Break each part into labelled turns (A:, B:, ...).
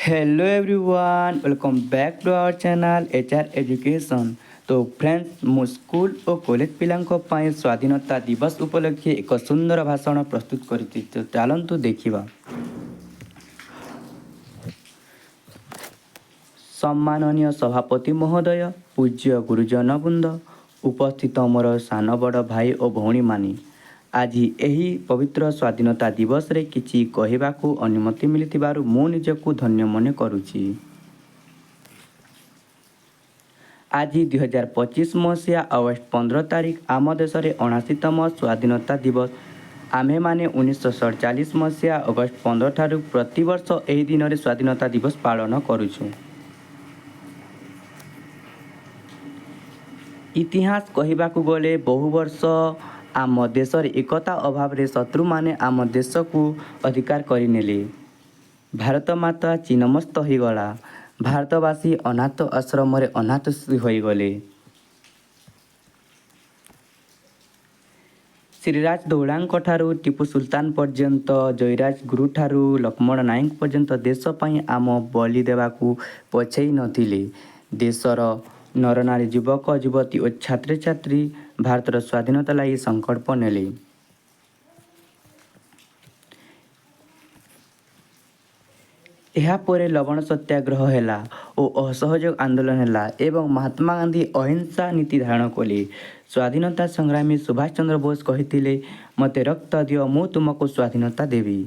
A: Hello everyone, welcome back to our channel HR Education. ତ friends, ମୁଁ school ଓ college ପିଲାଙ୍କ ପାଇଁ ସ୍ୱାଧୀନତା ଦିବସ ଉପଲକ୍ଷେ ଏକ ସୁନ୍ଦର ଭାଷଣ ପ୍ରସ୍ତୁତ କରିଛି। ତ ଚାଲନ୍ତୁ ଦେଖିବା। ସମ୍ମାନନୀୟ ସଭାପତି ମହୋଦୟ, ପୂଜ୍ୟ ଗୁରୁଜନ ବୃନ୍ଦ, ଉପସ୍ଥିତ ମୋର ସାନ ବଡ଼ ଭାଇ ଓ ଭଉଣୀମାନେ, ଆଜି ଏହି ପବିତ୍ର ସ୍ୱାଧୀନତା ଦିବସରେ କିଛି କହିବାକୁ ଅନୁମତି ମିଳିଥିବାରୁ ମୁଁ ନିଜକୁ ଧନ୍ୟ ମନେ କରୁଛି। ଆଜି 2025 ମସିହା ଅଗଷ୍ଟ 15 ତାରିଖ ଆମ ଦେଶରେ 79ତମ ସ୍ୱାଧୀନତା ଦିବସ। ଆମ୍ଭେମାନେ 1947 ମସିହା ଅଗଷ୍ଟ 15 ଠାରୁ ପ୍ରତିବର୍ଷ ଏହି ଦିନରେ ସ୍ୱାଧୀନତା ଦିବସ ପାଳନ କରୁଛୁ। ଇତିହାସ କହିବାକୁ ଗଲେ ବହୁ ବର୍ଷ ଆମ ଦେଶରେ ଏକତା ଅଭାବରେ ଶତ୍ରୁମାନେ ଆମ ଦେଶକୁ ଅଧିକାର କରିନେଲେ। ଭାରତ ମାତା ଛିନ୍ନମସ୍ତ ହୋଇଗଲା। ଭାରତବାସୀ ଅନାଥ ଆଶ୍ରମରେ ଅନାଥ ଶିଶୁ ହୋଇଗଲେ। ଶ୍ରୀରାଜ ଦୌଡ଼ାଙ୍କଠାରୁ ଟିପୁ ସୁଲତାନ ପର୍ଯ୍ୟନ୍ତ, ଜୟୀରାଜ ଗୁରୁଠାରୁ ଲକ୍ଷ୍ମଣ ନାୟକ ପର୍ଯ୍ୟନ୍ତ ଦେଶ ପାଇଁ ଆମ ବଳି ଦେବାକୁ ପଛେଇ ନଥିଲେ। ଦେଶର ନରନାରୀ, ଯୁବକ ଯୁବତୀ ଓ ଛାତ୍ରଛାତ୍ରୀ ଭାରତର ସ୍ୱାଧୀନତା ଲାଗି ସଂକଳ୍ପ ନେଲେ। ଏହାପରେ ଲବଣ ସତ୍ୟାଗ୍ରହ ହେଲା ଓ ଅସହଯୋଗ ଆନ୍ଦୋଳନ ହେଲା ଏବଂ ମହାତ୍ମା ଗାନ୍ଧୀ ଅହିଂସା ନୀତି ଧାରଣ କଲେ। ସ୍ୱାଧୀନତା ସଂଗ୍ରାମୀ ସୁଭାଷ ଚନ୍ଦ୍ର ବୋଷ କହିଥିଲେ, "ମୋତେ ରକ୍ତ ଦିଅ, ମୁଁ ତୁମକୁ ସ୍ୱାଧୀନତା ଦେବି।"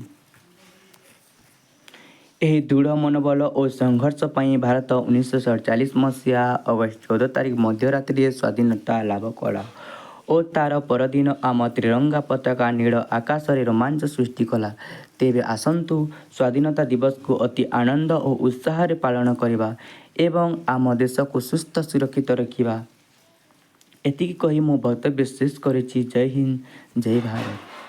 A: ଏହି ଦୃଢ଼ ମନୋବଳ ଓ ସଂଘର୍ଷ ପାଇଁ ଭାରତ 1947 ମସିହା ଅଗଷ୍ଟ 14 ତାରିଖ ମଧ୍ୟରାତ୍ରିରେ ସ୍ୱାଧୀନତା ଲାଭ କଲା ଓ ତା'ର ପରଦିନ ଆମ ତ୍ରିରଙ୍ଗା ପତାକା ନୀଳ ଆକାଶରେ ରୋମାଞ୍ଚ ସୃଷ୍ଟି କଲା। ତେବେ ଆସନ୍ତୁ, ସ୍ୱାଧୀନତା ଦିବସକୁ ଅତି ଆନନ୍ଦ ଓ ଉତ୍ସାହରେ ପାଳନ କରିବା ଏବଂ ଆମ ଦେଶକୁ ସୁସ୍ଥ ସୁରକ୍ଷିତ ରଖିବା। ଏତିକି କହି ମୁଁ ବକ୍ତବ୍ୟ ଶେଷ କରୁଛି। ଜୟ ହିନ୍ଦ, ଜୟ ଭାରତ।